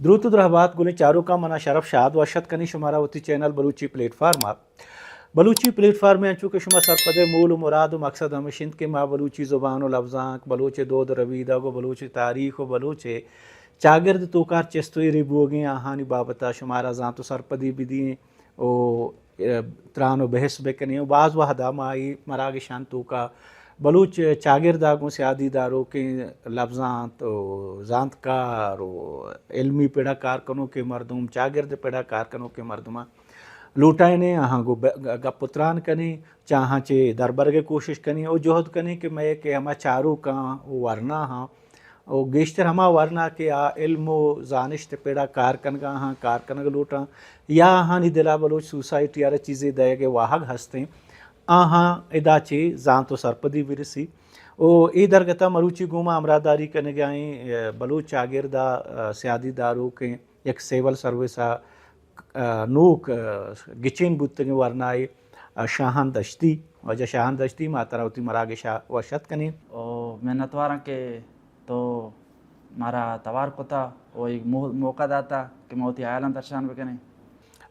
دروت و درہبات گلیں چاروکاں، منا شرف شاد وش اتک کنیں شمارا وتی چینل بلوچی پلیٹ فارم ءَ۔ بلوچی پلیٹ فارم ءَ انچو کہ شما سرپد ئے، مول و مراد و مقصد ہمیش انت کہ ما بلوچی زبان و لبزانک، بلوچ دود و ربیدگ و بلوچ تاریخ و بلوچ چاگرد توکار چست و ایرے بوگیں آہانی بابت ءَ شمارا زانت و سرپدی بدیں و تران و بحث بکنیں و باز وہدا ما اے مراگشان توکا بلوچ چاگردا گوں سیادی داروکیں لبزانت و زانتکار و علمی پڑا کار کنوکیں مردم، چاگرد پڑا کار کنوکیں مردماں لوٹائینیں، آہاں گوں ب-، گپ و تران کنیں، چہ آہاں چے دربرگ ءِ کوشش کنیں و جہد کنیں کہ مئے کہ ہما چاروکاں و ورناہاں و گیشتر ہما ورنا کہ آ علم و زانشت پڑا کار کنگا ہاں، کار کنگ لوٹاں یا آہانی دلا بلوچ سوسائٹی ءَ را چیزے دئیگ ءِ واہگ ہستیں، آہاں ادا چے زانت و سرپدی برسی۔ و اے درگتا مروچی گوں ما ہمراہداری کنگا ایں، اے، بلوچ چاگردا، اے، سیادی داروکیں یک سیول سروس ءَ، اے، نوک، اے، گچین بوتگیں ورنائے، اے، شاہان دشتی، واجہ شاہان دشتی، ما ترا وتی مراگشا وش اتک کنیں۔ و منتواراں کہ تو مارا توار کتا و یک مو-، موقع داتا کہ ما وتی ہیالاں درشان بکنیں۔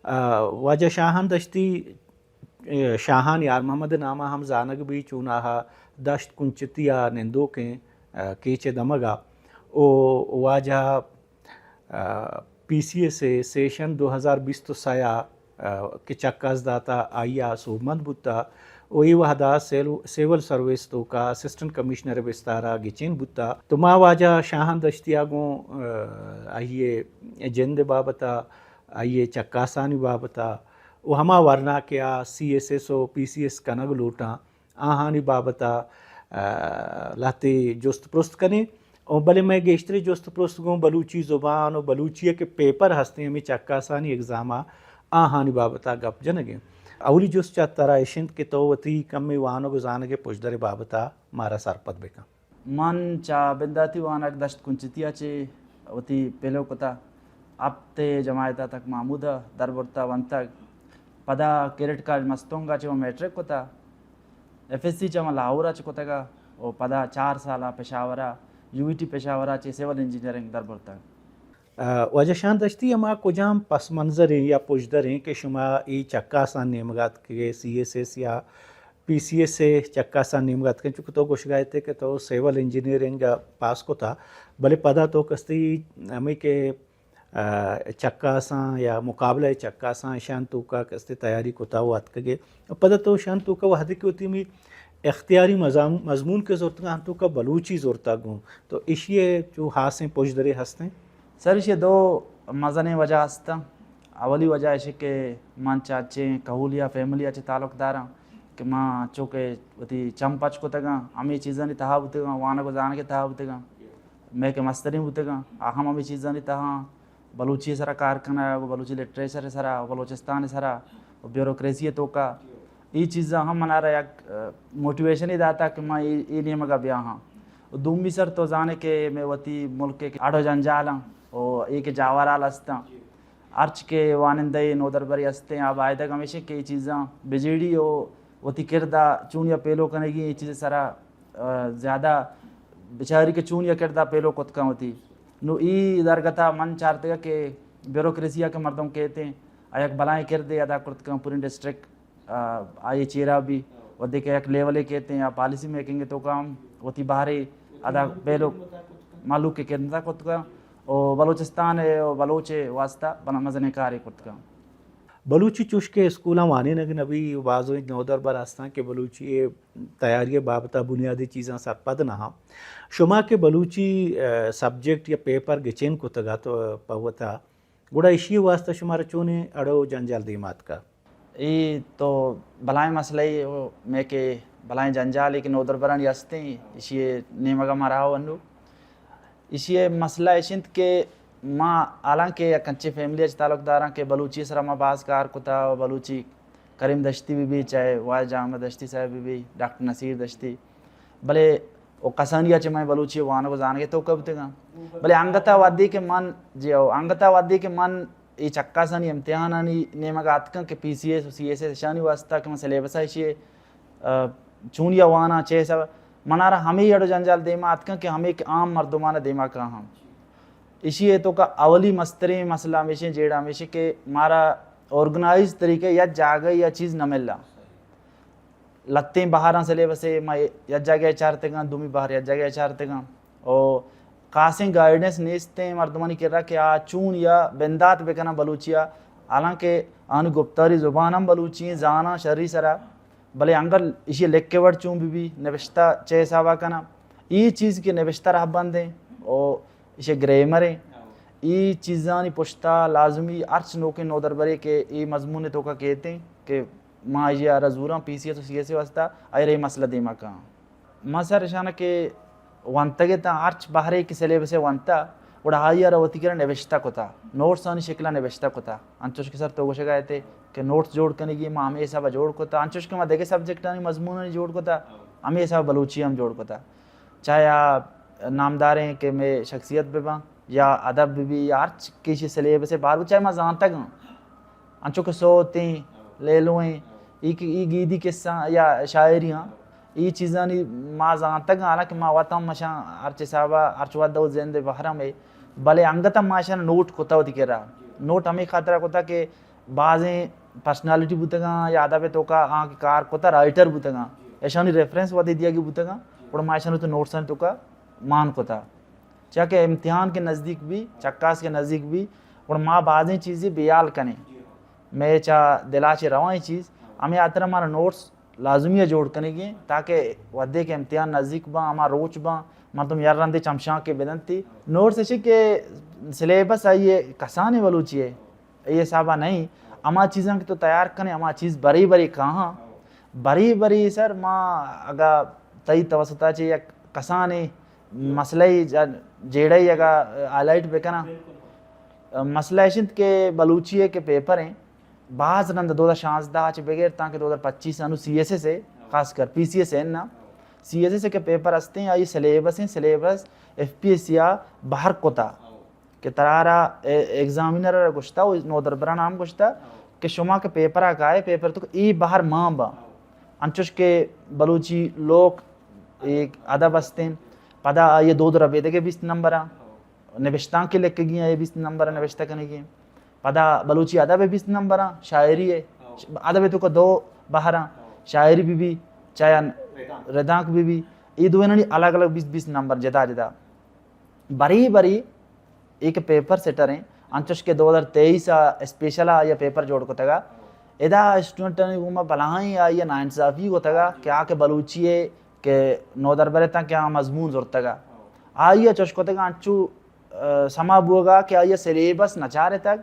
آ، واجہ شاہان دشتی، اے، شاہان یار محمد ءِ ناما ہم زانگ بی، چوناہا دشت کنچتی ءَ نندوکیں، آ، کیچ ءِ دمگا او واجہ، آ، پی سی ایس ءِ سیشن دو ہزار بیست و سئے ءَ، آ، کہ چکاس داتا، آئی ءَ سوبمند بوتا و اے وہدا سیل-، سیول سروس توکا اسسٹنٹ کمشنر ءِ بستارا گچین بوتا۔ تو ما واجہ شاہان دشتی ءَ گوں، آ، آئی ءِ جند ءِ بابت ءَ، آئی ءِ چکاسانی بابت ءَ و ہما ورنا کہ آ سی ایس ایس و پی سی ایس کنگ لوٹاں، آہانی بابت ءَ، آ، لہتے جست پرست کنیں۔ و بلے مئے گیشتریں جست پرست گوں بلوچی زبان و بلوچی ءِ کہ پیپر ہستیں ہمے چکاسانی ایگزام ءَ، آہانی بابت ءَ گپ جنگ ایں۔ اولی جست چہ ترا اش انت کہ تو وتی کمے وانگ و زانگ ءِ پژدر ءِ بابت ءَ مارا سرپد بکن۔ من چہ بنداتی وانگ دشت کنچتی ءَ چہ وتی پیلو کتا۔ ہپت ءِ جماعت ءَ تک محمود ءَ در برتا ونتگ۔ پدا کیڈٹ کالج مستونگ ءَ چہ من میٹرک کتا۔ ایف ایس سی چہ من لاہور ءَ چہ کتگ ءَ و پدا چار سال ءَ پشاور ءَ، یو وی ٹی پشاور ءَ چہ سول انجینئرنگ در برتگ۔ آ، واجہ شاہان دشتی، ہما کجام پس منظر ایں یا پژدر ایں کہ شما اے چکاساں نیمگ ءَ اتکگ ئے، سی ایس ایس یا پی سی ایس ءِ چکاساں نیمگ ءَ اتکگ ئے، چونکہ تو گوشگ ءَ ات ئے کہ تو سول انجینئرنگ ءَ پاس کتا، بلے پدا تو کستی ہمے کہ، آ، چکاساں یا مقابلہ ءِ چکاساں اشان توکا کستی تیاری کتا و اتکگ ئے۔ پدا تو اشان توکا وہدے کہ وتی ہمے اختیاری مضام-، مضمون کہ زرتگ آں توکا بلوچی زرتگ گوں، تو اشی ءِ چو ہاسیں پژدرے ہستیں؟ سر، ایشی ءَ دو مزنیں وجہ است اَنت۔ اولی وجہ ایش کہ من چہ انچیں کہولی ءُ فیملی ءَ چہ تعلق دار آں کہ من چو کہ وتی چم پچ کتگ آں، ہمے چیزانی تہا بوتگ آں، وانگ ءُ زانگ ءِ تہا بوتگ آں، مئے کہ مستریں بوتگ آں، آ ہم ہمے چیزانی تہا آں، بلوچی ءِ سرا کار کنگ ءُ بلوچی لٹریچر ءِ سرا ءُ بلوچستان ءِ سرا ءُ بیوروکریسی ءِ توکا۔ اے چیزاں ہم منارا یک، ءَ، موٹیویشنے داتا کہ من اے، اے نیمگا بیاہاں۔ ءُ دومی سر تو زانے کہ مئے وتی ملک ءِ اڑ ءُ جنجال آں ءُ اے کہ جاورال ہستاں۔ ہرچ کہ وانندہ ءُ نودربرے ہستیں، آ بایدگ ہمیش کہ اے چیزاں بجیڑی ءُ وتی کردا چونیا پیلو کنگی اے چیز سرا، ءَ، زیادہ بچاری کہ چونیا کردا پیلو کت کن وتی۔ نو اے درگتا من چارتگا کہ بیوروکریسی ءَ کہ مردم کیتیں، آ یک بلائیں کردے ادا کرت کن پوریں ڈسٹرکٹ ءَ، آئی چیرا بی وھدے کہ یک لیولے کیت یا پالیسی میکنگ ءِ توکا ہم وتی بہرے ادا پیلو مہلوک ءِ خدمت ءَ کت کن ءُ بلوچستان ءِ ءُ بلوچ ءِ واسطہ بنا مزنیں کارے کرت کن۔ بلوچی چوش کہ اسکولاں وانینگ نہ بی، بازو نودربر ہستاں کہ بلوچی ءِ تیاری ءِ بابت ءَ بنیادی چیزاں سرپد نہ آں۔ شما کہ بلوچی، ءَ، سبجیکٹ یا پیپر گچین کتگ ات پہ وتا، گڑا ایشی ءِ واستہ شمارا چونیں اڑ ءُ جنجال دیما اتکا؟ اے تو بلائیں مسئلہ ءُ مئے کہ بلائیں جنجالے کہ نودربرانی ہستیں، ایشی ءِ نیمگا ما رہا انو۔ ایشی ءِ مسئلہ ایش انت کہ ما حالانکہ یک انچیں فیملی ءَ چہ تعلق داراں کہ بلوچی ءِ سرا ما باز کار کتا ءُ بلوچی کریم دشتی بہ بی، چاہے واجہ جان احمد دشتی صاحب بہ بی، ڈاکٹر نصیر دشتی، بلے او کسانی ءَ چہ من بلوچی ءِ وانگ ءُ زانگ ءِ توکا بوتگاں۔ بلے انگتا وھدے کہ من، جی او، انگتا وھدے کہ من اے چکاسانی امتحانانی نیمگ ءَ اتکاں کہ پی سی ایس ءُ سی ایس ایس اشانی واسطہ کہ من سلیبس ءَ ایشی ءَ، ءَ، چونیا واناں، چے حساب ءَ منارا ہمے اڑ ءُ جنجال دیما اتکاں کہ ہمے کہ عام مردمان ءَ دیما کاہاں۔ ایشی ءِ توکا اولی مستریں مسئلہ ہمیش ایں، جیڑہ ہمیش ایں کہ مارا آرگنائز طریقے یک جاگہ یا چیز نہ ملا۔ لتیں بہراں سلیبس ءَ ما یک جاگہ ءَ چارتگاں، دومی بہر یک جاگہ ءَ چارتگاں۔ او خاصیں گائیڈنس نیستیں مردمانی کرا کہ آ چون یا بندات بکناں بلوچی ءَ، حالانکہ آنی گپتاری زبان ہم بلوچی ایں، زاناں شری سرا، بلے انگت ایشی لکھ ءِ وڑ چون بہ بی، نبشتہ چے حسابا کناں، ای چیز کہ نبشتہ رہبند ایں او ایشی گرامر ایں، ای چیزانی پشتا لازمی ہرچ نوکیں نودربرے کہ ای مضمون ءِ توکا کیتیں کہ ما آئی ءَ را زوراں پی سی ایس و سی ایس ءِ واسطہ، آئی ءَ را اے مسئلہ دیما کاں۔ ما سر اشانا کہ ونتگ ءِ تاں ہرچ بہرے کہ سلیبس ءَ ونتا، گڑا آئی ءَ را وتی کرا نبشتہ کتا، نوٹس آنی شکل ءَ نبشتہ کتا۔ انچوش کہ سر تو گوشگا ات ئے کہ نوٹس جوڑ کنگی، ما ہمے حساب ءَ جوڑ کتا۔ انچوش کہ ما دگہ سبجیکٹانی مضمونانی جوڑ کتا، ہمے حساب ءَ بلوچی ہم جوڑ کتا۔ چاہے آ نامداریں کہ مئے شخصیت بہ باں یا ادب بہ بی یا ہرچ کہ ایشی سلیبس ءِ بہر بہ، چاہے ما زانتگ آں، انچو کہ سوتیں، لیلویں، ای کہ، ای گیدی قصہ یا شاعری آں، ای چیزانی ما زانتگ آں، حالانکہ ما وت ہم اشاں ہرچ حسابا، ہرچ وھد ءَ زند ءِ بہر ہم ایں، بلے انگت ہم ما اشاں نوٹ کتا وتی کرا۔ نوٹ ہمے خاطرا کتا کہ بازیں پرسنالٹی بوتگاں یا ادب ءِ توکا آں کہ کار کتا، رائٹر بوتگاں، اشانی ریفرنس وھدے دیگی بوتگاں، گڑا ما اشانی تو نوٹسانی توکا مان کتا۔ چیا کہ امتحان کہ نزدیک بی، چکاس کہ نزدیک بی، گڑا ما بازیں چیزے بیال کنیں۔ مئے چا دلا چہ روائیں چیز، ہمے ہاترا مارا نوٹس لازمی ءَ جوڑ کنگی ایں، تاکہ وھدے کہ امتحان نزدیک باں، ہما روچ باں، مردم یک رندے چمشانکے بدنتی۔ نوٹس ایشی کہ سلیبس آئی ءِ کسانیں بلوچی ءِ، اے حسابا نہیں۔ ہما چیزاں کہ تو تیار کنے، ہما چیز بری بری کاہاں۔ بری بری سر ما اگا تئی توسطا چہ یک کسانیں مسئلہ ءِ جا-، جیڑہ ءَ اگا ہائی لائٹ بکناں۔ مسئلہ ایش انت کہ بلوچی ءِ کہ پیپر ایں، باز رند دو ہزار شانزدہ ءَ چہ بگر تاں کہ دو ہزار پچیس ءَ نوں سی ایس ایس ءِ، خاص کر پی سی ایس ءِ نہ، سی ایس ایس ءِ کہ پیپر ہستیں، آئی سلیبس ایں، syllabus F P S C ءَ بہر کتا کہ ترارا اے-، ایگزامینر ءَ گوشتا و نودربراں ہم گوشتا کہ شما کہ پیپر ءَ کائے، پیپر تو اے بہر مان با۔ انچوش کہ بلوچی لوک ایک ادب ہستیں، پدا آئی دود ربیدگ ءِ بیست نمبر ءَ نبشتانک لکھگی ایں، اے بیست نمبر ءَ نبشتہ کنگی ایں۔ پدا بلوچی ادب ءِ بیست نمبر ءَ شاعری ءِ، ادب ءِ توکا دو بہر ایں، شاعری بہ بی، چاہے ردانک بہ بی، اے دوئینانی الگ الگ بیست بیست نمبر جدا جدا۔ بری بری اے کہ پیپر سیٹر ایں، انچوش کہ دو ہزار تئیس ءَ اسپیشل ءَ آئی ءَ پیپر جوڑ کتگ ءَ، ادا اسٹوڈنٹانی گوما بلاہیں آئی ءَ ناانصافی کتگ ءَ کہ آ کہ بلوچی ءِ کہ نودربر اتاں کہ آ مضمون زرتگ ءَ، آئی ءَ چوش کتگ ءَ انچو، ءَ، سما بوگ ءَ کہ آئی ءَ سلیبس نہ چارتگ،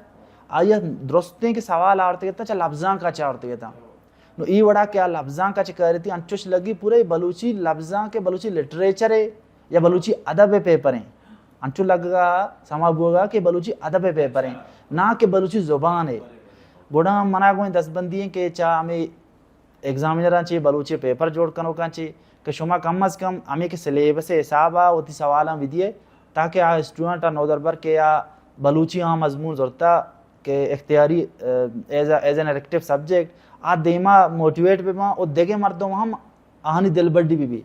آئی ءَ درستیں کہ سوال آورتگ اتاں چہ لبزانک ءَ چہ آورتگ اتاں۔ نوں اے وڑا کہ آ لبزانک ءَ چہ کاریتی، انچوش لگی پورے بلوچی لبزانک ءِ، بلوچی لٹریچر ءِ یا بلوچی ادب ءِ پیپر ایں۔ انچو لگگا، سما بوگا کہ بلوچی ادب ءِ پیپر ایں، نہ کہ بلوچی زبان ءِ۔ گڑا منا گوں دستبندی ایں کہ چہ ہمے ایگزامینراں چہ، بلوچی پیپر جوڑ کنوکاں چہ کہ شما کم از کم ہمے کہ سلیبس ءِ حساب ءَ وتی سوالاں بدیے، تاکہ آ اسٹوڈنٹ ءَ نودربر کہ آ بلوچی آ مضمون زرتا کہ اختیاری، ءَ، as a, as an elective subject, آ دیما موٹیویٹ بہ باں و دگہ مردم ہم آہانی دلبڈی بہ بی۔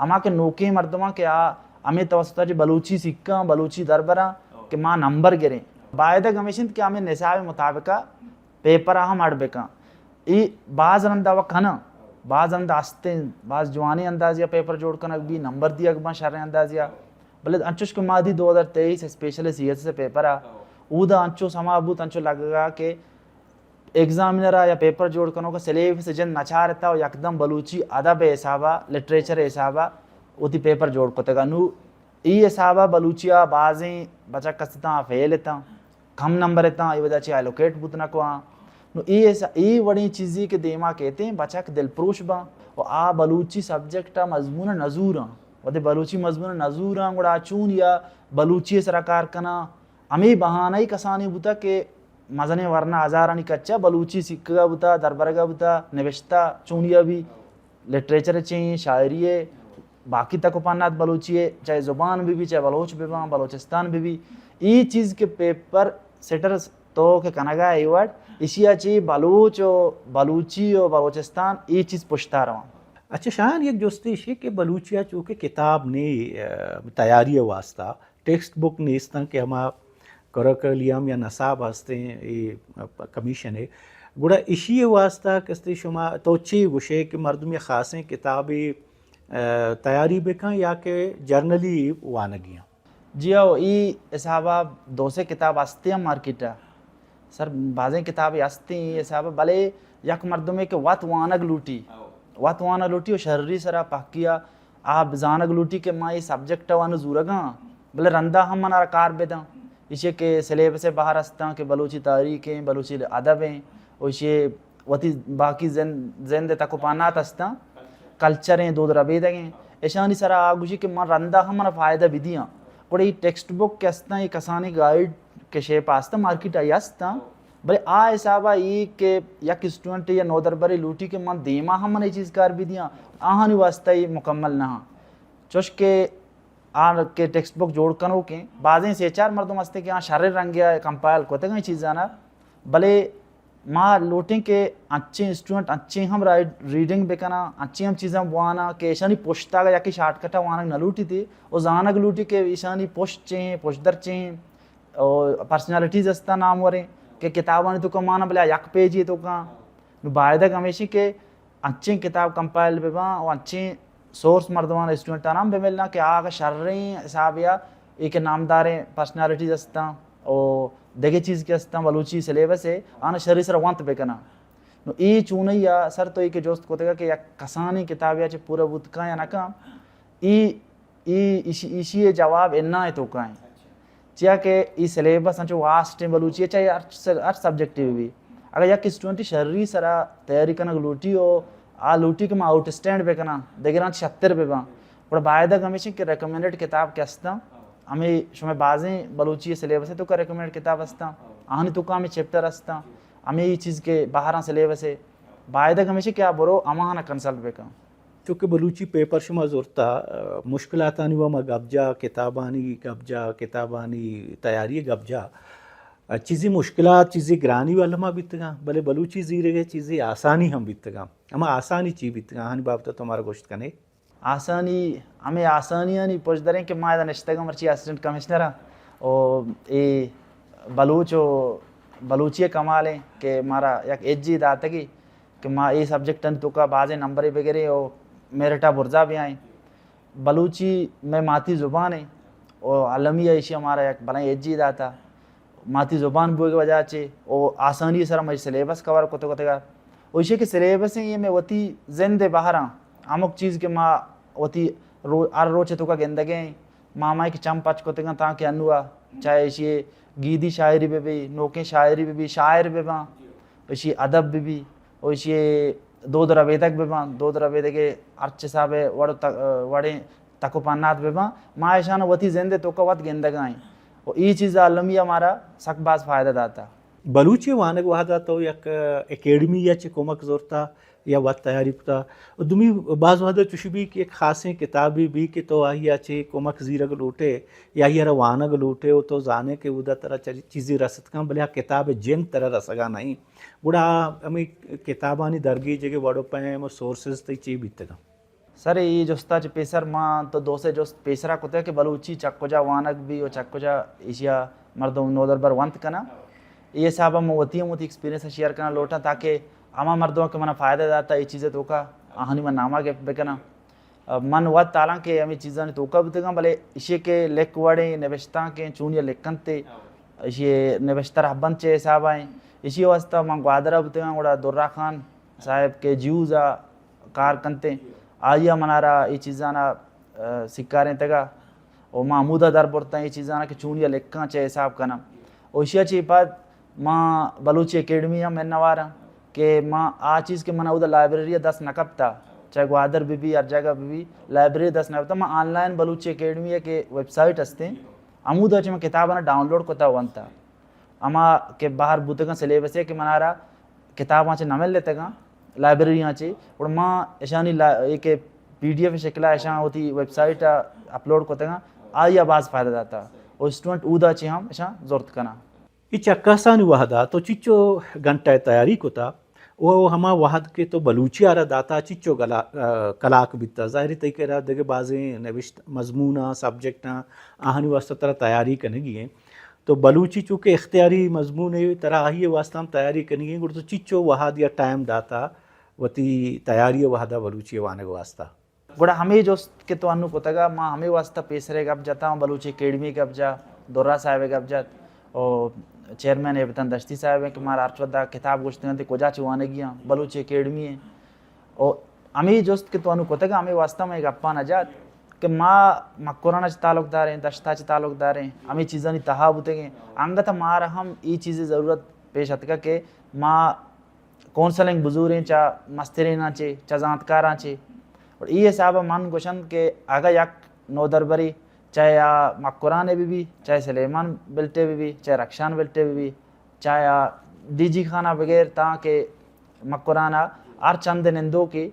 ہما کہ نوکیں مردماں کہ آ ہمے توسط ءَ چہ بلوچی سکاں، بلوچی دربراں کہ ما نمبر گریں۔ بایدگ ہمیش انت کہ ہمے نصاب مطابق ءَ پیپر ءَ ہم اڈ بکن۔ اے باز رندا و کناں، باز رندا ہستیں، باز جوانیں اندازے ءَ پیپر جوڑ کنگ بی، نمبر دیگ باں شریں اندازے ءَ۔ بلے انچوش کہ ما دی دو ہزار تئیس special C S S paper ءَ، اودا انچو سما بوت، انچو لگگا کہ ایگزامینر ءَ یا پیپر جوڑ کنوک ءَ سلیبس ءِ جند نہ چارتا و یکدم بلوچی ادب ءِ حساب ءَ، لٹریچر ءِ حساب ءَ وتی پیپر جوڑ کتگ ءَ۔ نوں اے حساب ءَ بلوچی ءَ بازیں بچک است اتاں، فیل اتاں، کم نمبر اتاں، اے وجہ چہ الوکیٹ بوت نہ کواں۔ نوں اے حسا-، اے وڑیں چیزے کہ دیما کیتیں، بچک دلپروش باں و آ بلوچی سبجیکٹ ءَ مضمون ءَ نزوراں۔ وھدے بلوچی مضمون ءَ نزوراں، گڑا آ چون یا بلوچی ءِ سرا کار کناں؟ ہمے بہانہ ءَ کسانیں بوتگ کہ مزنیں ورنا ہزارانی کچ ءَ بلوچی سکگا بوتگ، دربرگا بوتگ، نبشتہ چونیا بی، لٹریچر ءِ چہ ایں، شاعری ءِ، باقی تک و پہنات بلوچی ءِ، چاہے زبان بہ بی، چاہے بلوچ بہ باں، بلوچستان بہ بی۔ اے چیز کہ پیپر سیٹر تو کہ کنگا اے وڑ، ایشی ءَ چہ بلوچ و بلوچی و بلوچستان اے چیز پشتا رواں۔ اچھا شاہان، یک جستے ایشی کہ بلوچی ءَ چونکہ کتاب نے، ءَ، تیاری ءِ واسطہ، ٹیکسٹ بک نیستاں کہ ہما کریکولم یا نصاب ہستیں اے کمیشن ءِ، گڑا ایشی ءِ واسطہ کستے شما تو چی گوشے کہ مردم یک خاصیں کتابے، آ، تیاری بکن یا کہ جرنلی وانگی ایں؟ جی ہو، ای حسابا دو سے کتاب ہستے ہیں مارکیٹ ءَ۔ سر، بازیں کتابے ہستے ہیں ای حسابا، بلے یک مردمے کہ وت وانگ لوٹی، وت وانگ لوٹی و شری سرا پہکیا آ بزانگ لوٹی کہ ما اے سبجیکٹ ءَ وانو زورگاں، بلے رندا ہم منارا کار بداں۔ ایشی کہ سلیبس ءِ بہر استاں کہ بلوچی تاریخ ایں، بلوچی ادب ایں، و ایشی وتی باقی زند، زند ءِ تک و پانات استاں، کلچر ایں، دود ربیدگ ایں، ایشانی سرا آ گوشی کہ من رندا ہم منا فائدہ بدیاں۔ گڑا اے ٹیکسٹ بک کہ استاں، اے کسانیں گائیڈ کہ شیپ ءَ استاں، مارکیٹ ءَ استاں، بلے آ حسابا اے کہ یک اسٹوڈنٹ یا نودربرے لوٹی کہ من دیما ہم من اے چیز کار بدیاں، آہانی واسطہ اے مکمل نہ آں۔ چوش کہ آ کہ ٹیکسٹ بک جوڑ کنوکیں، بازیں سے چار مردم ہستیں کہ آ شریں رنگے ءَ کمپائل کتگ ایں چیزانا، بلے ما لوٹیں کہ انچیں اسٹوڈنٹ انچیں ہم رائ-، ریڈنگ بکناں، انچیں ہم چیزاں بواناں کہ ایشانی پشت ءَ یکے شارٹ کٹ ءَ وانگ نہ لوٹیت و زانگ لوٹی کہ ایشانی پشت چے ایں، پشت در چے ایں، و پرسنالٹیز استاں ناموریں کہ کتابانی توکا ماناں، بلے آ یک پیجے توکا۔ نو بایدگ ہمیشی کہ انچیں کتاب کمپائل بہ باں و انچیں سورس مردمان، اسٹوڈنٹان ہم بہ ملاں کہ آ اگہ شریں حسابے ءَ اے کہ نامداریں پرسنالٹیز استاں و دگہ چیز کہ استاں بلوچی سلیبس ءَ، آناں شری سرا ونت بہ کناں۔ نو اے چونئی ءَ سر تو اے کہ جست کتگ کہ یک کسانیں کتابے ءَ چہ پورا بوت کن یا نہ کن، اے، اے ایشی، ایشی ءِ جواب اناں ءِ توکا ایں۔ چیا کہ اے سلیبس انچو واسٹ ایں بلوچی ءَ، چاہے ہر س-، ہر سبجیکٹ بہ بی۔ اگہ یک اسٹوڈنٹے شری سرا تیاری کنگ لوٹی و آ لوٹی کہ ما آؤٹ اسٹینڈ بہ کناں، دگراں چہ شتر بہ باں، گڑا بایدگ ہمیش ایں کہ ریکمینڈڈ کتاب کہ استاں، ہمے شمئے بازیں بلوچی ءِ سلیبس ءِ توکا ریکمینڈڈ کتاب استاں، آہانی توکا ہمے چیپٹر استاں، ہمے اے چیز کہ بہراں سلیبس ءَ، بایدگ ہمیش ایں کہ آ برو ہماہانا کنسلٹ بہ کن۔ چونکہ بلوچی پیپر شما زرتا، آ، مشکلاتانی و ما گپ جا، کتابانی گپ جا، کتابانی تیاری گپ جا، آ، چیزی مشکلات، چیزی گرانی و الما بیتگاں، بلے بلوچی زیرگ ءَ چیزی آسانی ہم بیتگاں۔ ہما آسانی چی بیتگاں، آہانی بابت تو مارا گوشت کنے؟ آسانی، ہمے آسانیانی پشدریں کہ ما ادا نشتگاں مرچی اسسٹنٹ کمشنر آں، و اے بلوچ و بلوچی ءِ کمال ایں کہ مارا یک ایجی داتگی کہ ما اے سبجیکٹانی توکا بازیں نمبرے بگریں و میرٹ ءَ برزا بیائیں۔ بلوچی مئے ماتی زبان ایں و المی ءَ ایشی ءَ مارا یک بلائیں ایجی داتا۔ ماتی زبان بوگ ءِ وجہ چہ و آسانی سرا مئے سلیبس کور کتگ کتگا۔ و ایشی کہ سلیبس ایں، اے مئے وتی زند ءِ بہراں، ہمک چیز کہ ما وتی رو-، ہر روچ ءِ توکا گندگیں، ما ہمائی کہ چم پچ کتگاں تانکہ انو ءَ چاہے ایشی گیدی شاعری بہ بی، نوکیں شاعری بہ بی، شاعر بہ باں، ایشی ادب بہ بی، و ایشی دود ربیدگ بہ باں، دود ربیدگ ءِ ہرچ حساب ءِ وڑ و ت-، وڑیں تک و پنات بہ باں، ما ایشاں وتی زند ءِ توکا وت گندگا ایں۔ و اے چیز المی ءَ مارا سک باز فائدہ داتا۔ بلوچی وانگ وہدا تو یک اکیڈمی ءَ چہ کمک زرتا یا وت تیاری کتا؟ و دومی، باز وہدا چوشی بی کہ یک خاصیں کتابے بی کہ تو آئی ءَ چہ کمک زیرگ لوٹے یا آئی ءَ را وانگ لوٹے و تو زانے کہ اودا ترا چ-، چیزے رست کن، بلے آ کتاب ءِ جند ترا رسگا نہ ایں، گڑا ہمے کتابانی درگیجگ ءِ وڑ و پیم و سورسز تئی چی بیتگاں؟ سر، اے جستا چہ پیسر ما تو دو سے جست پیسرا کتگ کہ بلوچی چہ کجا وانگ بی و چہ کجا ایشیا مردم نودربر ونت کناں۔ اے حسابا من وتی ہم وتی ایکسپیرینس شیئر کناں لوٹاں تاکہ ہما مردم کہ منا فائدہ داتا اے چیز توکا آہانی من ناما گپت بکناں۔ من وت حالانکہ ہمے چیزانی توکا بوتگاں، بلے ایشی کہ لکھ وڑیں، نبشتانکیں، چونیا لکھنتے، ایشی نبشتہ رہبند چے حسابا ایں، ایشی واسطہ من گوادرا بوتگاں، گڑا درا خان صاحب کہ جیوزا کار کنتیں، آئی ءَ منارا اے چیزانا، آ، سکارینتگا و ما ہمودا در برتاں اے چیزانا کہ چونیا لکھاں چہ حساب کناں۔ و ایشی ءَ چہ پد ما بلوچی اکیڈمی ہم منواراں کہ ما آ چیز کہ من اودا لائبریری ءَ دست نہ کپتا، چاہے گوادر بہ بی، ہر جاگہ بہ بی، لائبریری دست نہ کپتا، ما آن لائن بلوچی اکیڈمی ءِ کہ ویب سائٹ ہستیں، ہمودا چہ من کتابانا ڈاؤنلوڈ کتا ونتا۔ ہما کہ بہر بوتگاں سلیبس ءِ کہ منارا کتاباں چہ نہ ملتگاں، لائبریریاں چہ، گڑا ما اشانی لا-، اے کہ پی ڈی ایف شکلا اشاں وتی ویب سائٹ ءَ اپلوڈ کتگاں، آئی ءَ باز فائدہ داتا۔ و اسٹوڈنٹ اودا چہ ہم اشاں زرت کناں۔ اے چکاسانی وہدا تو چچو گھنٹہ ءِ تیاری کتا؟ او ہما وہد کہ تو بلوچی آرا داتا چچو گلا-، آ، کلاک بیتا۔ ظاہری تئی کرا دگہ بازیں نوشت مضموناں، سبجیکٹاں، آہانی واسطہ ترا تیاری کنگی ہیں۔ تو بلوچی چونکہ اختیاری مضمون ہے، ترا آہی واسطہ ہم تیاری کنگی ہیں، گڑا تو چچو وہد یا ٹائم داتا وتی تیاری وہدا بلوچی وانگ واسطہ؟ گڑا ہمے جست کہ تو انو کتگا، ما ہمے واسطہ پیسرے گپ جتا، بلوچی اکیڈمی گپ جا، درا صاحب گپ جت، او چیئرمین ایبتن دشتی صاحب ہیں کہ مارا ہرچ ودا کتاب گوشتگن تے کجا چہ وانگی ہیں، بلوچی اکیڈمی ہیں۔ او ہمے جست کہ تو انو کتگا، ہمے واسطہ میں گپا نہ جات کہ ما مکران چ تعلق داریں، دشتا چ تعلق داریں، ہمے چیزانی تہا بوتگیں۔ انگت مارا ہم ای چیز ضرورت پیش اتکا کہ ما کونسلنگ بزوریں چہ مستریناں چے، چہ زانتکاراں چے۔ اور ای حساب ء من گوشن کہ اگہ یک نودربری چاہے آ مکران بہ بی، چاہے سلیمان بلٹے بہ بی، چاہے رخشان بلٹے بہ بی، چاہے آ ڈی جی خانہ بغیر تاں کہ مکران ء ہر چند نندوکے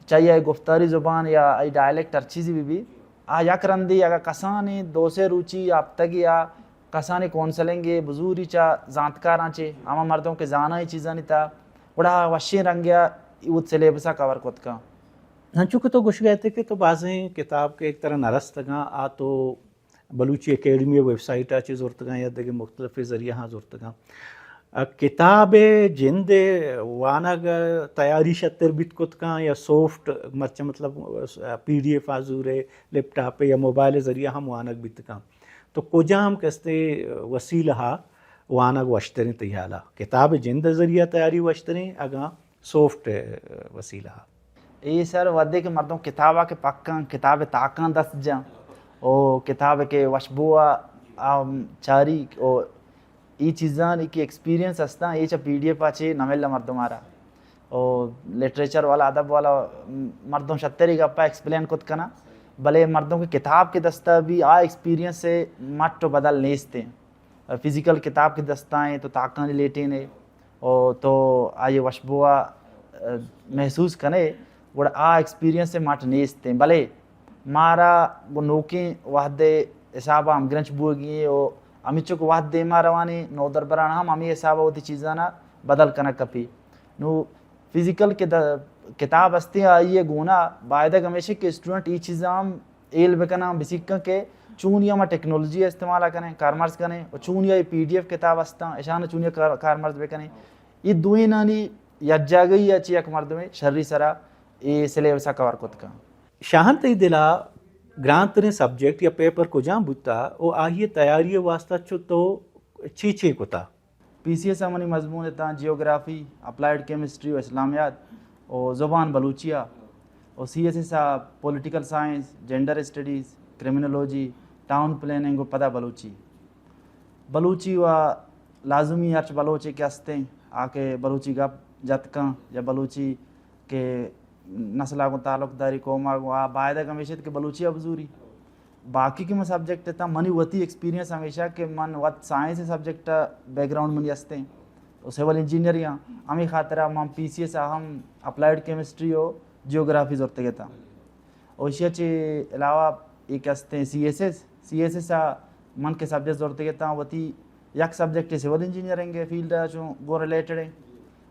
چاہے آئی گفتاری زبان یا آئی ڈائلیکٹ ہر چیزی بہ بی، آ یک رندی اگہ کسانی دو سے روچی ہفتگی آ کسانی کونسلنگ ء بزوری چہ زانتکاراں چے، ہما مردم کہ زاناں اے چیزانی تہا، گڑا وشیں رنگے ء اود سلیبس ء کور کت کن۔ انچو کہ تو گوشگ ء ات کہ تو بازیں کتاب کہ ایک طرح نہ رستگاں، آ تو بلوچی اکیڈمی ء ویب سائٹ ء چہ زرتگاں یا دگہ مختلف ذریعہ ہاں زرتگاں۔ ء کتاب ء جند ء وانگ ء تیاری شتر بیت کت کن یا سافٹ مرچی مطلب پی ڈی ایف آ زور ء لیپ ٹاپ ء یا موبائل ء ذریعہ ہم وانگ بیت کن؟ تو کجام کستے وسیلہ ء وانگ وشتریں تئی ہیال ء؟ کتاب ء جند ء ذریعہ تیاری وشتریں اگاں سافٹ وسیلہ ء؟ اے سر، وھدے کہ مردم کتاب ء کہ پکاں، کتاب ء تاکاں دست جاں، او کتاب ء کہ وشبو ء آ چاری، او ای چیزانی کہ ایکسپیرینس ہستاں، اے چہ پی ڈی ایف ء چے نہ مل مردم ء را۔ او لٹریچر والا، ادب والا مردم شتری گپ ء ایکسپلین کت کناں، بلے مردم کہ کتاب کہ دست ء بی، آ ایکسپیرینس ء مٹ و بدل نیست انت۔ فزیکل کتاب کہ دست ء انت تو تاکانی لیٹین ئے، او تو آئی وشبو ء محسوس کن ئے، گڑا آ ایکسپیرینس ء مٹ نیست انت۔ بلے مارا گوں نوکیں وھد ء حساب ء ہمگرنچ بوگی انت، او ہمینچک وھد دیما روان انت، نودربران ہم ہمے حساب ء وتی چیزاں بدل کنگ کپی۔ نو فزیکل کہ د-، کتاب ہستیں، آئی ء گونا بایدگ ہمیش کہ اسٹوڈنٹ ای چیزاں ہم ہیل بکناں، بسیکاں کہ چونیا ما ٹیکنالوجی ء استعمال ء کنیں، کارمرز کنیں، و چونیا اے پی ڈی ایف کتاب ہستاں، اشان چونیا کار-، کارمرز بکنیں۔ اے دوئینانی یکجاگہی ء چہ یک مردمے شری سرا اے سلیبس ء کور کت کن۔ شاہان، تئی دل ء گران تریں سبجیکٹ یا پیپر کجام بوتا و آئی ء تیاری ء واسطہ چو تو چی چی کتا؟ پی سی ایس ء منی مضمون اتاں جیوگرافی، اپلائیڈ کیمسٹری و اسلامیات و زبان بلوچی ء، و سی ایس ایس ء پولیٹیکل سائنس، جینڈر اسٹڈیز، کرمنولوجی، ٹاؤن پلاننگ و پدا بلوچی۔ بلوچی و لازمی ہرچ بلوچے کہ ہستیں، آ کہ بلوچی گپ جت کن یا بلوچی کہ نسل ء گوں تعلق داری، قوم ء گوں، آ بایدگ ہمیش ات کہ بلوچی ء بزوری۔ باقی کہ من سبجیکٹ اتاں، منی وتی ایکسپیرینس ہمیشہ کہ من وت سائنس سبجیکٹ ء بیک گراؤنڈ منی ہستیں، تو سول انجینئرنگ آں، ہمے خاطرا من پی سی ایس ء ہم اپلائیڈ کیمسٹری و جیوگرافی زرتگ اتاں۔ و ایشی ء چہ علاوہ اے کہ ہستیں C S S, C S S ء من کہ سبجیکٹ زرتگ اتاں، وتی یک سبجیکٹ سول انجینئرنگ ء فیلڈ ء چوں گوں ریلیٹڈ ایں۔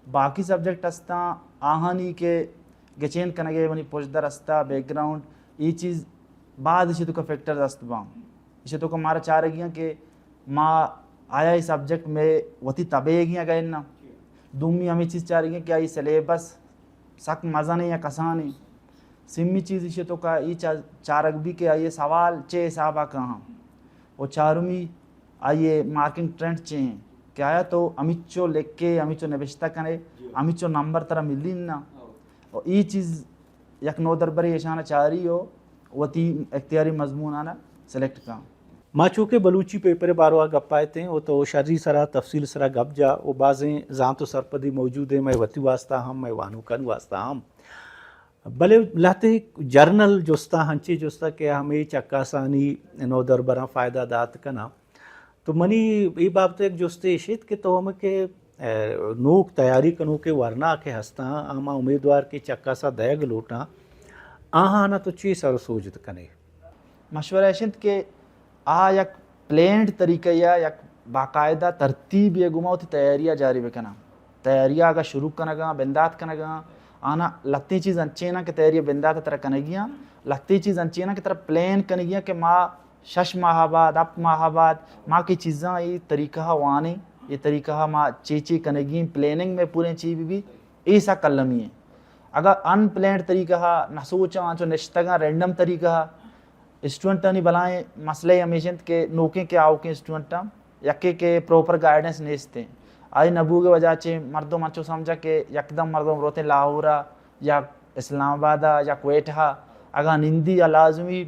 باقی سبجیکٹ ہستاں، آہانی کہ گچین کنگ ء منی پشدر ہستا، بیک گراؤنڈ، اے چیز باز ایشی توکا فیکٹرز ہست باں۔ ایشی توکا مارا چارگی ہیں کہ ما آیا اے سبجیکٹ میں وتی تبیگی ہیں گئے نا۔ دومی ہمیں چیز چارگی ہیں کہ آئی سلیبس سک مزن یا کسان۔ سیمی چیز ایشی توکا ای چا-، چارگ بی کہ آئی سوال چے حسابا کہاں۔ و چارمی آئی مارکنگ ٹرینڈ چے ہیں کہ آیا تو ہمیچو لکھے، ہمیچو نبشتہ کنے، ہمیچو نمبر ترا ملی نا۔ و ای چیز یک نودربرے ایشان چاری و وتی اختیاری مضمون آنا سلیکٹ کن۔ ما چونکہ بلوچی پیپر باروا گپ آیتیں و تو شری سرا تفصیل سرا گپ جا و بازیں زانت و سرپدی موجود ہیں، میں وتی واسطہ ہم، میں وانوکن واسطہ ہم۔ بلے لہتے جرنل جستا، ہنچے جستا کہ ہمے چکاسانی نودربراں فائدہ دات کناں۔ تو منی اے بابت یک جستے اشیت کہ تو ہمے کہ، اے، نوک تیاری کنوکے ورنا کہ ہستاں، آ ما امیدوار کہ چکاسا دئیگ لوٹاں، آہانا تو چی سر و سوج کنے؟ مشورہ اش انت کہ آ یک پلینڈ طریقہ یا یک باقاعدہ ترتیب یا گما وتی تیاری جاری بکناں۔ تیاری اگاں شروع کنگاں، بندات کنگاں، آنا لتیں چیز انچیناں کہ تیاری بندات ترا کنگیاں، لتیں چیز انچیناں کہ ترا پلان کنگیاں کہ ما شش ماہ بعد، ہپت ماہ بعد، ما کہ چیزاں اے طریقہ وانیں، اے طریقہ ما چے چے کنگی، پلاننگ میں پوریں چی بی بی، اے سا کلمی ہیں۔ اگر ان پلانڈ طریقہ، نہ سوچاں، انچو نشتگاں، رینڈم طریقہ، اسٹوڈنٹانی بلائیں مسئلہ ہمیش انت کہ نوکیں کہ آؤکیں اسٹوڈنٹاں یکے کہ پراپر گائیڈنس نیست ہیں۔ آئی نہ بوگ وجہ چے مردم انچو سمجھا کہ یکدم مردم روتے لاہورا یا اسلام آبادا یا کوئٹہ، اگاں نندی یا لازمی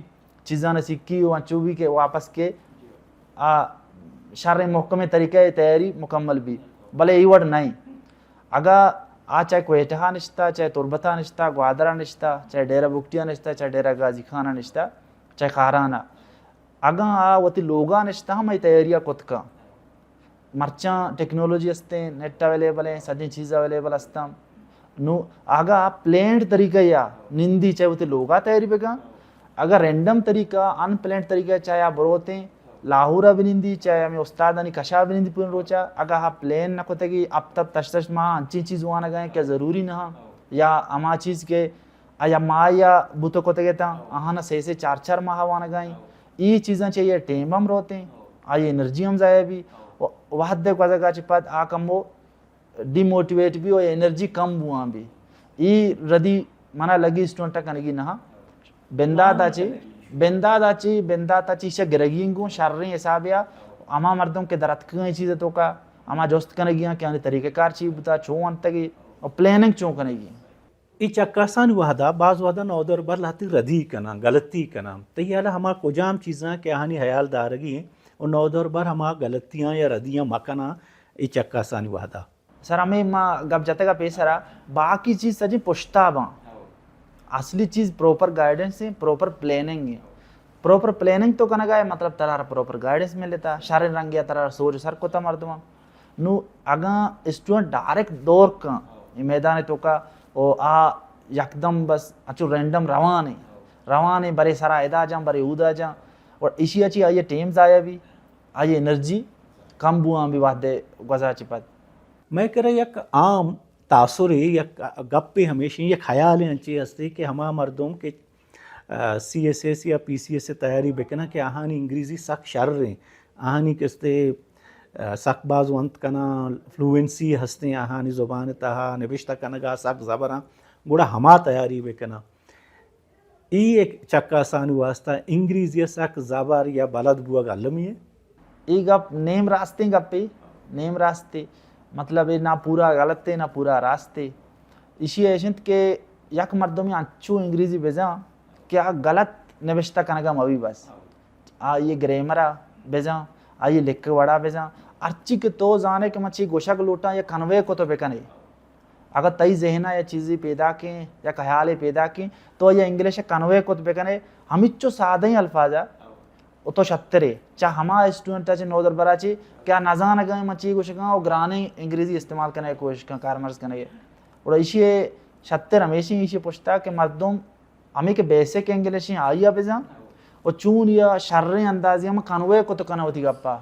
چیزاں سکی و انچو بھی کہ واپس کے آ شر محکمیں طریقہ تیاری مکمل بھی، بلے ای وڑ نہیں۔ اگا آ چاہے کوئٹہ نشتا، چاہے تربت نشتا، گوادر نشتا، چاہے ڈیرہ بگٹی نشتا، چاہے ڈیرہ غازی خان نشتا، چاہے خاران، اگاں آ وتی لوگا نشتا ہم ای تیاری کت کا۔ مرچاں ٹیکنالوجی استیں، نیٹ اویلیبل ہیں، سجیں چیز اویلیبل استاں۔ نو اگاں آ پلینڈ طریقہ یا نندی چاہے وتی لوگا تیاری بکن، اگاں رینڈم طریقہ، ان پلینڈ طریقہ چاہے آ بروتیں، لاہورا بنندی، چاہے ہمیں استادانی کشا بنندی پورن روچا، اگاں آ پلین نہ کتگی، اب تب تش تش ماہ انچیں چیز وانگا ہیں کہ ضروری نہ ہاں، یا ہما چیز کہ آیا ماہ یا بوت کتگے تاں، آہانا سے سے چار چار ماہ وانگا ہیں۔ ای چیزاں چہ یہ ٹیم ہم روتے ہیں، آئی انرجی ہم ضائع بھی۔ و-، وحد گوزگا چہ پد آ کمو ڈیموٹیویٹ بھی و انرجی کم بوان بھی۔ ای ردی منا لگی اسٹوڈنٹ کنگی نہ۔ بنداتا چی، بنداتا چی، بنداتا چی شہ گرگی گوں شریں حساب یا ہما مردم کہ درتکگیں چیز تو کا، ہما جست کنگی ہیں کہ آنی طریقہ کار چی بوتا، چون انتگی و پلاننگ چون کنگی۔ ای چکاسانی وہدا باز وہدا نودربر لہتی ردی کناں، غلطی کناں۔ تئی حیالا ہما کجام چیزاں کہ آہانی حیال دارگی ہیں و نودربر ہما غلطیاں یا ردیاں مکناں ای چکاسانی وہدا؟ سر، ہمیں ما گپ جتگا پیسرا، باقی چیز سجیں پشتا باں۔ اصلی چیز پراپر گائیڈنس ہیں، پراپر پلاننگ ہیں۔ پراپر پلاننگ تو کنگا ہے، مطلب ترا پراپر گائیڈنس ملتا، شریں رنگیا ترا سوچ سر کتا مردماں۔ نو اگاں اسٹوڈنٹ ڈائریکٹ دور کن اے میدان توکا، او آ یکدم بس اچو رینڈم روان ہیں، روان ہیں، برے سرا ادا جان، برے اودا جان، اور ایشی اچی آئی ٹیم ضائع بھی، آئی انرجی کم بوان بھی وحدے گوزا چی پد۔ مئے کرا یک عام تاثرے، یک گپے ہمیشیں، یک خیالے انچے ہستے کہ ہما مردم کہ، آ، سی ایس ایس یا پی سی ایس ء تیاری بکناں کہ آہانی انگریزی سک شر ایں، آہانی کستے، آ، سک باز ونت کناں، فلوئنسی ہستیں آہانی زبان تہا، نبشتہ کنگا سک زبراں، گڑا ہما تیاری بکناں۔ ای یک چکاسانی واسطہ انگریزی ء سک زبر یا بلد بوگ المی ہے۔ ای گپ نیم راستیں گپے، نیم راستے، مطلب اے نہ پورا غلط ہے نہ پورا راستے۔ ایشی ایش انت کہ یک مردمی انچو انگریزی بزاں کہ آ غلط نبشتہ کنگا مبی بس۔ آ یہ گرامر بزاں، آ یہ لکھ وڑا بزاں، ہرچی کہ تو زانے کہ من چی گوشگ لوٹاں یا کنوے کو تو بکنے۔ اگر تئی ذہن ء یا چیزے پیداکیں یا خیالے پیداکیں، تو آئی ء انگلش ء کنوے کت بکنے، ہمچو سادہیں الفاظ ء و تو شترے چہ ہما اسٹوڈنٹ ء چہ نودربر ء چہ کہ آ نزانگ ء من چی گوشگاں و گرانیں انگریزی استعمال کنگ ء کوشش کن، کارمرز کنگ ء۔ گڑا ایشی ء شتر ہمیشی ایشی پشتا کہ مردم ہمے کہ بیسک انگلش ہیں آئی ء بزاں و چون یا شریں اندازے ہم کنوے کت کنہ وتی گپا،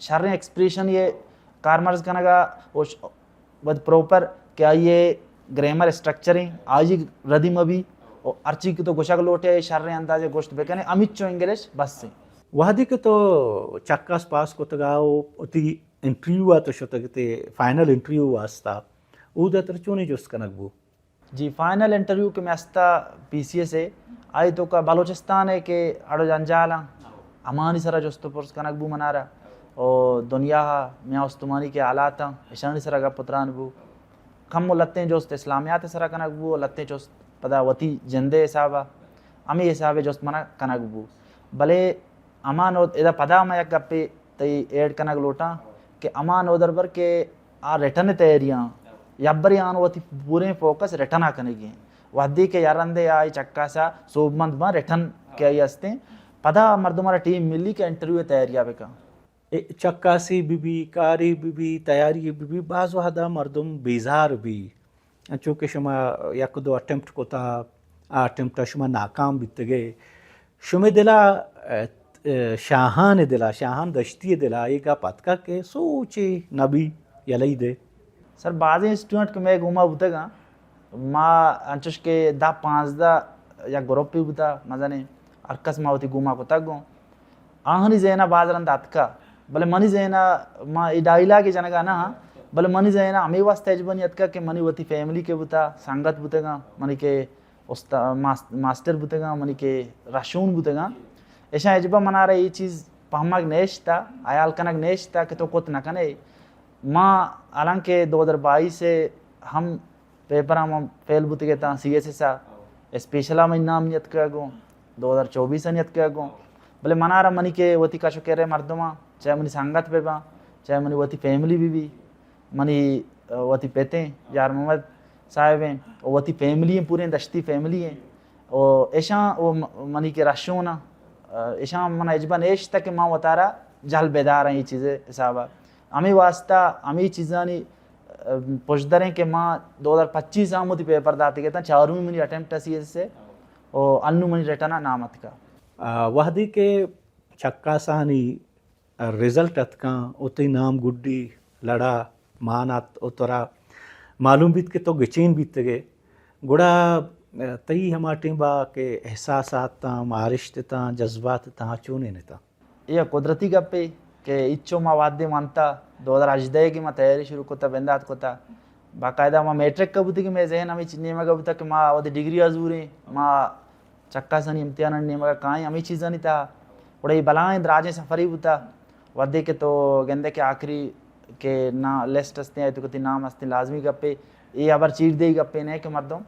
شریں ایکسپریشن یہ کارمرز کنگا و ش-، وت پروپر کہ آئی ء گرامر اسٹرکچر ہیں، آئی ردی مبی، و ہرچی کہ تو گوشگ لوٹے، شریں اندازے گوشت بکنے، ہمیچو انگلش بس ہیں۔ وہدے کہ تو چکاس پاس کتگا و وتی انٹرویو آ تو شتگ تے فائنل انٹرویو واسطہ، اودا تر چونی جست کنگ بو؟ جی، فائنل انٹرویو کہ میں استا پی سی ایس ہے، آئی تو کا بلوچستان ہے کہ اڑو جنجالاں، ہمانی سرا جست و پرس کنگ بو منارا، و دنیا ہا میاں استمانی کے حالات ہیں، اشانی سرا گپ و تران بو۔ کم و لتیں جست اسلامیات سرا کنگ بو، و لتیں جست پدا وتی جندے حسابا، ہمیں حسابے جست منا کنگ بو۔ بلے ہما نود، ادا پدا ما یک گپے تئی ایڈ کنگ لوٹاں کہ ہما نودربر کہ آ ریٹن تیاریاں، یبرے آن وتی پوریں فوکس ریٹن آ کنگی ہیں۔ وہدے کہ یا رندے آئی چکاسا سوبمند باں ریٹن کہ آئی ہستیں، پدا مردم را ٹیم ملی کہ انٹرویو تیاریا بکن۔ اے چکاسی بی بی، کاری بی بی، تیاری بی بی، باز وہدا مردم بیزار بی۔ انچو کہ شما یک دو اٹیمپٹ کتا، آ اٹیمپٹ شما ناکام بیتگے۔ شمے دلا، اه، اه، شاہان دلا، شاہان دشتی دلا اے گپ اتکا کہ سوچے نبی یلئی دے۔ سر، بازیں اسٹوڈنٹ کہ مئے گوما بوتگاں، ما انچوش کہ دہ پانزدہ یک گروپے بوتا مزنیں، ہر کس ما وتی گوما کتگ گوں۔ آہانی ذہن ء باز رند اتکا، بلے منی ذہن ء، ما اے ڈائیلاگ جنگا نہ ہاں، بلے منی ذہن ء ہمے واسطہ اجبنی اتکا کہ منی وتی فیملی کہ بوتا، سنگت بوتگاں، منی کہ استا-، ماس-، ماسٹر بوتگاں، منی کہ رہشون بوتگاں، اشاں اجبا منارا اے چیز پہمگ نیشتا، حیال کنگ نیشتا کہ تو کت نہ کنے۔ ما حالانکہ دو ہزار بائیس ء ہم پیپراں من فیل بوتگ اتاں، سی ایس ایس ء اسپیشل ء منی نام نیتکگ گوں، دو ہزار چوبیس ء نیتکگ گوں، بلے منارا منی کہ وتی کش و کرے مردماں، چاہے منی سنگت بہ باں، چاہے منی وتی فیملی بہ بی، منی، ء، وتی پتیں یار محمد صاحب ہیں، و وتی فیملی ہیں، پوریں دشتی فیملی ہیں، و ایشاں و م-، منی کہ رہشون آں، ء، ایشاں من اجبا نیشتہ کہ من وتارا جہل بیدار ہیں یہ چیز حسابا۔ ہمیں واسطہ ہمیں چیزانی، ء، پشدر ہیں کہ ما دو ہزار پچیس آں وتی پیپر داتے گئے تھا، چارمی منی اٹیمپٹ سی ایس ایس ء، و انو منی ریٹرن نام اتکا۔ آ، وہدے کہ چکاسانی رزلٹ اتکاں و تئی نام گڈی لڑا مان ات و ترا معلوم بیت کہ تو گچین بیتگے، گڑا تئی ہما ٹیمبا کہ احساسات تاں، مارشت تاں، جذبات تاں، چونین اتاں؟ اے قدرتی گپے کہ اچو ما وہدے منتا دو ہزار ہژدہ کہ ما تیاری شروع کتا، بندات کتا، باقاعدہ ما میٹرک کا بوتی کہ مئے ذہن ہمیں چ-، نیمگا بوتا کہ ما وہدے ڈگری آ زوریں، ما چکاسانی امتحانانی نیمگا کائیں، ہمے چیزانی تہا۔ گڑا اے بلاہیں دراجیں سفرے بوتا، وھدے کہ تو گندے کہ آخری کہ نا لسٹ ہستیں، آئی تو کہ تئی نام ہستیں، لازمی گپے، اے ہبر چیر دئی گپے نہ کہ مردم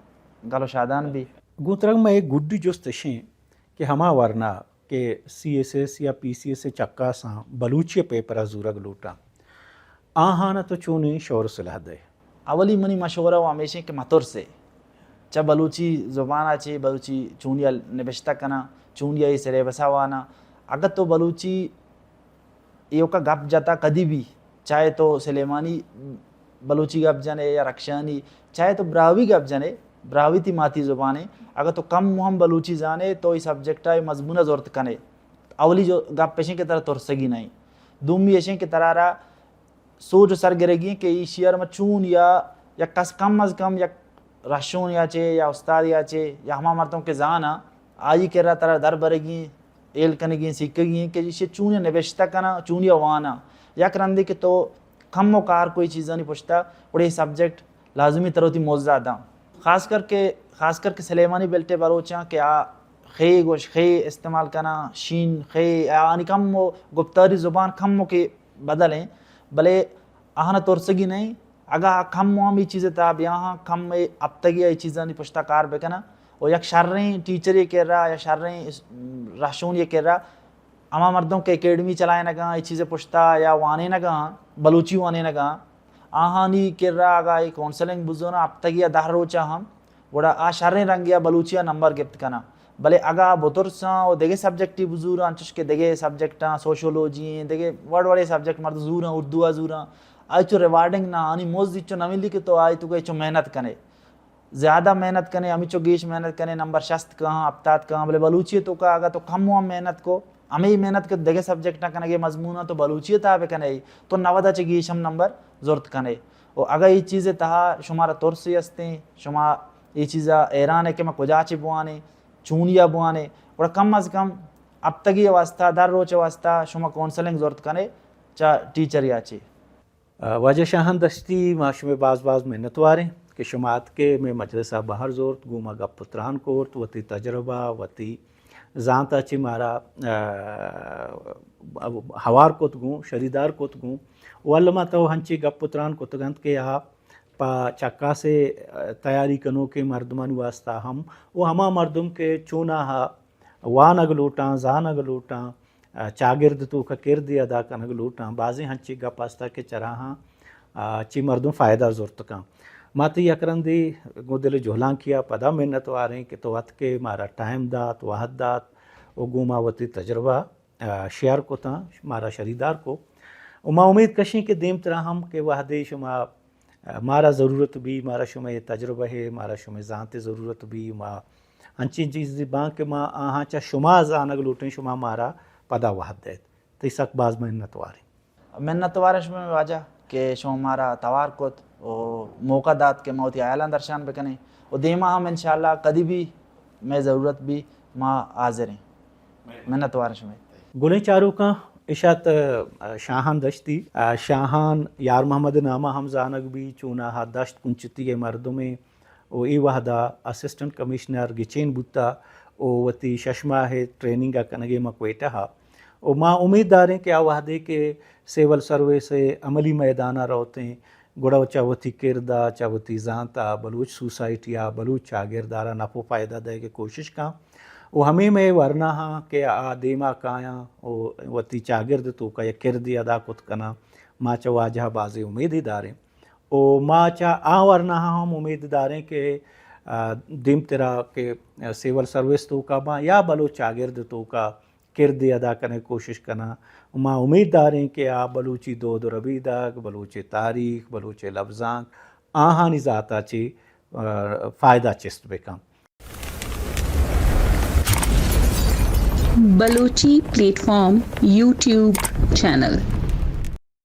گل و شادان بی۔ گوں ترگ مئے گڈی جست اشیں کہ ہما ورنا کہ سی ایس ایس یا پی سی ایس ء چکاساں بلوچی ء پیپر ء زورگ لوٹاں، آہان ء تو چونیں شور و سلاہ دئے؟ اولی منی مشورہ و ہمیشیں کہ مترسے، چہ بلوچی زبان ء چہ بلوچی چونیا نبشتہ کناں، چونیا اے سلیبس ء واناں۔ اگہ تو بلوچی ایوکا گپ جتا کدی بھی، چاہے تو سلیمانی بلوچی گپ جنے یا رخشانی، چاہے تو براہوئی گپ جنے، براہوئی تئی ماتی زبانے، اگہ تو کم و ہم بلوچی زانے تو اے سبجیکٹ ء اے مضمون ء زرت کنے۔ اولی جو گپ اشیں کہ ترا ترسگی نہیں، دومی اشیں کہ ترا را سوج و سر گرگی ایں کہ ایشی ء را ما چون یا یک کس کم از کم یک رہشون یا چے یا استاد یا چے یا ہما مردم کہ زاناں، آئی کرا ترا در برگی ایں، ہیل کنگی ایں، سیکھگی ایں کہ ایشی ء چونیا نبشتہ کناں، چونیا واناں۔ یک رندے کہ تو کم و کار کوئی چیزانی پشتا، گڑا اے سبجیکٹ لازمی ترا وتی موزہ داں۔ خاص کر کہ، خاص کر کہ سلیمانی بیلٹ ء بلوچاں کہ آ خے گوش، خے استعمال کناں، شین، خے، آنی کم و گپتاری زبان کم و کہ بدل ایں، بلے آہاں ترسگی نہیں۔ اگاں آ کم و ہم اے چیز ء تہا بیاہاں، کم ء ہپتگی ء اے چیزانی پشتا کار بکناں و یک شریں ٹیچرے کرا یا شریں اس-، رہشونے کرا، ہما مردم کہ اکیڈمی چلائینگاں، اے چیز ء پشتا یا وانینگاں، بلوچی وانینگاں، آہانی کرا اگاں اے کونسلنگ بزوراں ہپتگی ء دہ روچ ء ہم، گڑا آ شریں رنگے ء بلوچی ء نمبر گپت کناں۔ بلے اگاں بترساں و دگہ سبجیکٹے بزوراں، انچوش کہ دگہ سبجیکٹاں، سوشولوجی ایں، دگہ وڑ وڑیں سبجیکٹ مرد زوراں، اردو ء زوراں، آئی چو ریوارڈنگ نہ، آنی مزد چو نہ ملی کہ تو آئی تو کہ چو محنت کنے۔ زیادہ محنت کنے، ہمیچو گیش محنت کنے، نمبر شست کہاں، ہپتاد کہاں، بلے بلوچی ء توکا اگاں تو کم و ہم محنت کو، ہمے محنت کہ دگہ سبجیکٹاں کنگے مضموناں تو بلوچی ء تہا بکنے، تو نود ء چہ گیش ہم نمبر زرت کنے۔ و اگاں اے چیز ء تہا شمارا ترسے ہستیں، شما اے چیز ء حیران ہے کہ ما کجا چہ بوانیں، چونیا بوانیں، گڑا کم از کم ہپتگی ء واسطہ، در روچ ء واسطہ شما کونسلنگ زرت کنے چہ ٹیچر یا چے۔ آ، واجہ شاہان دشتی، ما شمئے باز باز منتوار ایں کہ شما اتکے مئے مجلس ء بہر زورت، گوں ما گپ و تران کرت، وتی تجربہ، وتی زانت ء چہ مارا، آ، ہوار کت گوں، شریدار کت گوں۔ و الما تو ہنچیں گپ و تران کتگ انت کہ آ پہ چکاسے، آ، تیاری کنوکیں مردمانی واسطہ ہم و ہما مردم کہ چوناہا وانگ لوٹاں، زانگ لوٹاں، آ، چاگرد توکا کردے ادا کنگ لوٹاں۔ بازیں ہنچیں گپ ہستا کہ چراہاں، آ، چی مردم فائدہ زرت کن۔ ما تئی یک رندے گوں دل جہلانکیا پدا منتواریں کہ تو اتکے مارا ٹائم دات، وہد دات و گوں ما وتی تجربہ، آ، شیئر کتاں، مارا شریدار کو۔ و ما امید کشیں کہ دیمترا ہم کہ وہدے شما مارا ضرورت بی، مارا شمئے تجربہ ہے، مارا شمئے زانت ضرورت بی، ما انچیں چیز باں کہ ما آہاں چہ شما زانگ لوٹیں، شما مارا پدا وہد دئیت۔ تئی سک باز منتواریں۔ منتوار شمئے واجہ کہ شما مارا توار کت، و موقع دات کہ ما وتی ہیالاں درشان بکنیں و دیما ہم انشاءاللہ کدی بھی مئے ضرورت بی ما حاضر ایں۔ منت وار شمئے۔ گلیں چاروکاں، اشات شاہان دشتی، شاہان یار محمد ناما ہم زانگ بی، چوناہا دشت کنچتی ءِ مردمے و اے وہدا اسسٹنٹ کمشنر گچین بوتا و وتی شش ماہ ٹریننگ ءَ کنگے ما کوئٹہ ءَ۔ و ما امید داریں کہ آ وہدے کہ سول سروس ءِ عملی میدان ءَ روتیں، گڑا چہ وتی کرد ءَ، چہ وتی زانت ءَ بلوچ سوسائٹی ءَ، بلوچ چاگرد ءَ را نپ و فائدہ دئیگ ءِ کوشش کن۔ و ہمے مئے ورناہاں کہ آ دیما کایاں و وتی چاگرد ءِ توکا یک کردے ادا کت کناں، ما چہ واجہ ءَ بازیں امیدے داریں۔ و ما چہ آ ورناہاں ہم امید داریں کہ، آ، دیمترا کہ سول سروس توکا باں یا بلوچ چاگرد توکا کردے ادا کنگ ءِ کوشش کناں۔ و ما امید داریں کہ آ بلوچی دود و ربیدگ، بلوچ تاریخ، بلوچ لبزانک، آہانی ذاتا چہ، آ، فائدہ چست بکن۔ Balochi plate form YouTube channel.